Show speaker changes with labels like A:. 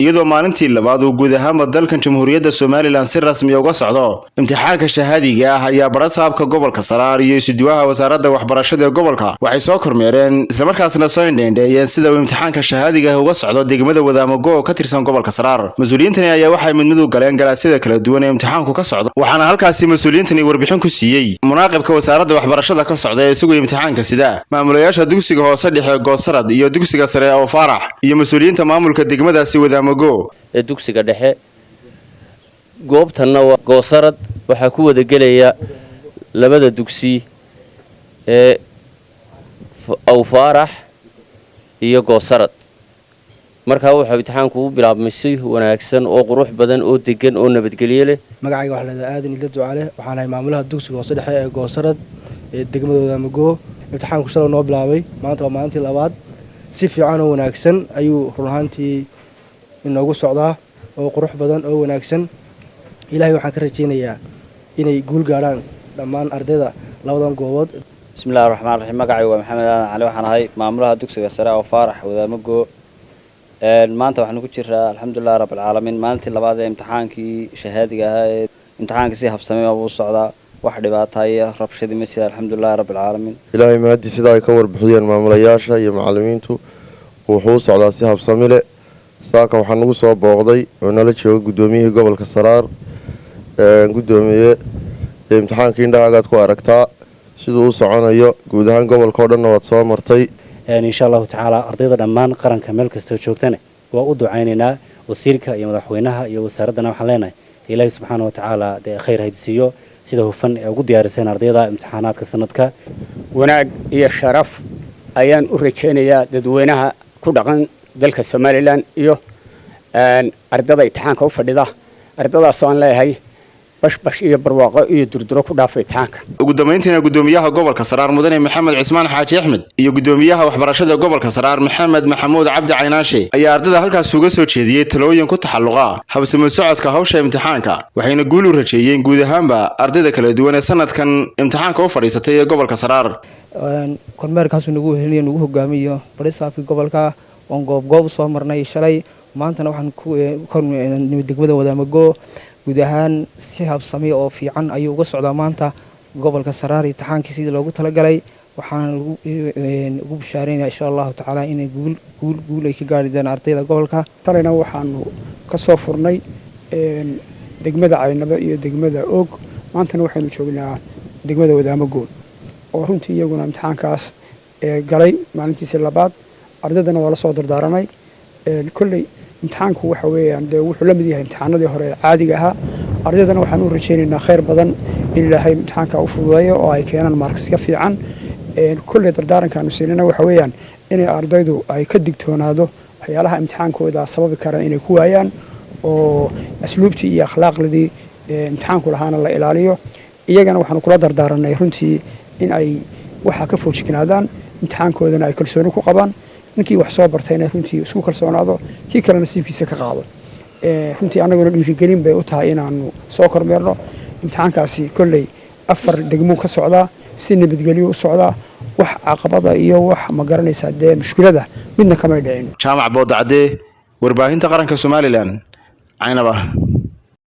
A: Iyadoo maalintii labaad uu guud ahaanba dalkan Jamhuuriyadda Somaliland si rasmiya uga socdo imtixaanka shahaadiga ah, ayaa barasaabka gobolka Saraar iyo isuduwaha wasaaradda waxbarashada ee gobolka waxay soo kormeereen, islamarkaasna soo indheendheeyeen sida uu imtixaanka shahaadiga ah uga socdo degmada Wadaamago oo ka tirsan gobolka Saraar. Mas-uuliyiintani ayaa waxay mid mid u galeen galaasyada kala duwan ee imtixaanku ka socdo, waxaana halkaasi mas-uuliyiintani warbixin ku siiyey munaaqibka wasaaradda waxbarashada ka socda ee isagoo imtixaanka sida, maamulayaasha dugsiga hoose dhexe Goosarad iyo dugsiga sare oo Faarax, iyo mas-uuliyiinta maamulka degmadaasi Wadaamago.
B: Ee dugsiga dhexe, goobtanna waa Goosarad. Waxaa ku wada gelaya labada dugsi ee Awfaarax iyo Goosarad. Markaa wuxuu imtixaanku u bilaabmay si wanaagsan oo qurux badan oo degan oo nabadgelyo leh.
C: Magacayga waxaa leedahay Aadan Ila Ducaale. Waxaan ahay maamulaha dugsiga hoose dhexe ee Goosarad ee degmada Wadaamago. Imtixaanku shalay noo bilaabay, maanta waa maalintii labaad. Si fiican oo wanaagsan ayuu run ahaantii inoogu socdaa, oo qurux badan oo wanaagsan. Ilaahay waxaan ka rajaynayaa inay guul gaadhaan dhammaan ardayda labadan goobood.
D: Bismillahi raxmaan raxiim. Magacaygu waa Maxamed Aadan Cali. Waxaan ahay maamulaha dugsiga sare oo Faarax Wadaamago. Maanta waxaanu ku jiraa, alxamdulilahi rabbilcaalamiin, maalintii labaad ee imtixaankii shahaadiga ahaa. Ee imtixaanka si habsamey buu u socdaa, wax dhibaata iyo rabshadii ma jira, alxamdulilahi rabbilcaalamiin.
E: Ilaahay mahadii, sida ay ka warbixiyeen maamulayaasha iyo macalimiintu, wuxuu u socdaa si habsami leh. Saaka waxaa nagu soo booqday oo nala jooga guddoomiyihii gobolka Saraar. Guddoomiye, imtixaanka indhahaagaad ku aragtaa siduu u soconayo. Guud ahaan gobolka oo dhanna waad soo martay.
F: Insha Allahu tacaala, ardayda dhammaan qaranka meel kastoo joogtana waa u ducaynaynaa. Wasiirka iyo madaxweynaha iyo wasaaraddana waxaan leenahay, Ilaahay subxaana wa tacaala dee khayr haydsiiyo sida hufan ee ugu diyaariseen ardayda imtixaanaadka sanadka.
G: Wanaag iyo sharaf ayaan u rajaynayaa dadweynaha ku dhaqan dalka Somaliland iyo ardada imtixaanka u fadhida. Ardadaasoo aan leeyahay, bashbash iyo barwaaqo iyo durduro ku dhaafa imtixaanka.
A: Ugu dambeyntiina, gudoomiyaha gobolka Saraar, mudane Maxamed Cismaan Xaaji Axmed, iyo gudoomiyaha waxbarashada gobolka Saraar, Maxamed Maxamuud Cabdi Caynaashe, ayaa ardada halkaas uga soo jeediyey talooyin ku taxalluqa habsami socodka hawsha imtixaanka, waxayna guul u rajeeyeen guud ahaanba ardayda kala duwan ee sanadkan imtixaanka u fadhiisatay ee gobolka Saraar.
H: Kormeerkaasuu nagu helinayo, nagu hogaamiyo barisaafkii gobolka, oon goob goob soo marnay shalay. Maantana waxaan ku nimid degmada Wadaamago. Guud ahaan si habsami oo fiican ayuu uga socdaa maanta gobolka Saraar imtixaankii sidii loogu talagalay. Waxaana ugu bishaareynaya, insha Allahu tacaala, inay guul guul guul ay ka gaari doonaan ardayda gobolka.
I: Talayna waxaanu ka soo furnay degmada Caynabo iyo degmada Og. Maantana waxaynu joognaa degmada Wadaamagool, oo runtii iyaguna imtixaankaas galay maalintiisii labaad. Ardaydana waa la soo dardaaranay. Kolley imtixaanku waxa weeyaan dee wuxuu la mid yahay imtixaanadii hore ee caadiga ahaa. Ardaydana waxaan u rajaynaynaa khayr badan, in Ilaahay imtixaanka u fududeeyo oo ay keenaan marks ka fiican. Kolley dardaarankaanu siinana waxa weeyaan inay ardaydu ay ka digtoonaado waxyaalaha imtixaankooda sababi kara inay ku waayaan, oo asluubtii iyo akhlaaqdii imtixaanku lahaana la ilaaliyo. Iyagana waxaanu kula dardaaranay runtii in ay waxaa ka foojignaadaan, imtixaankoodana ay kalsooni ku qabaan. Ninkii wax soo bartayna runtii isku kalsoonaado, kii kale nasiibkiisa ka qaado. Runtii annaguna dhiirigelin bay u tahay inaanu soo kormeerno imtixaankaasi. Kolley afar degmuu ka socdaa, si nabadgelyo u socdaa. Wax caqabada iyo wax, ma garanaysaa, dee mushkilada midna kamay dhicin.
A: Jaamac Boodacadee, warbaahinta qaranka Somaliland, Caynaba.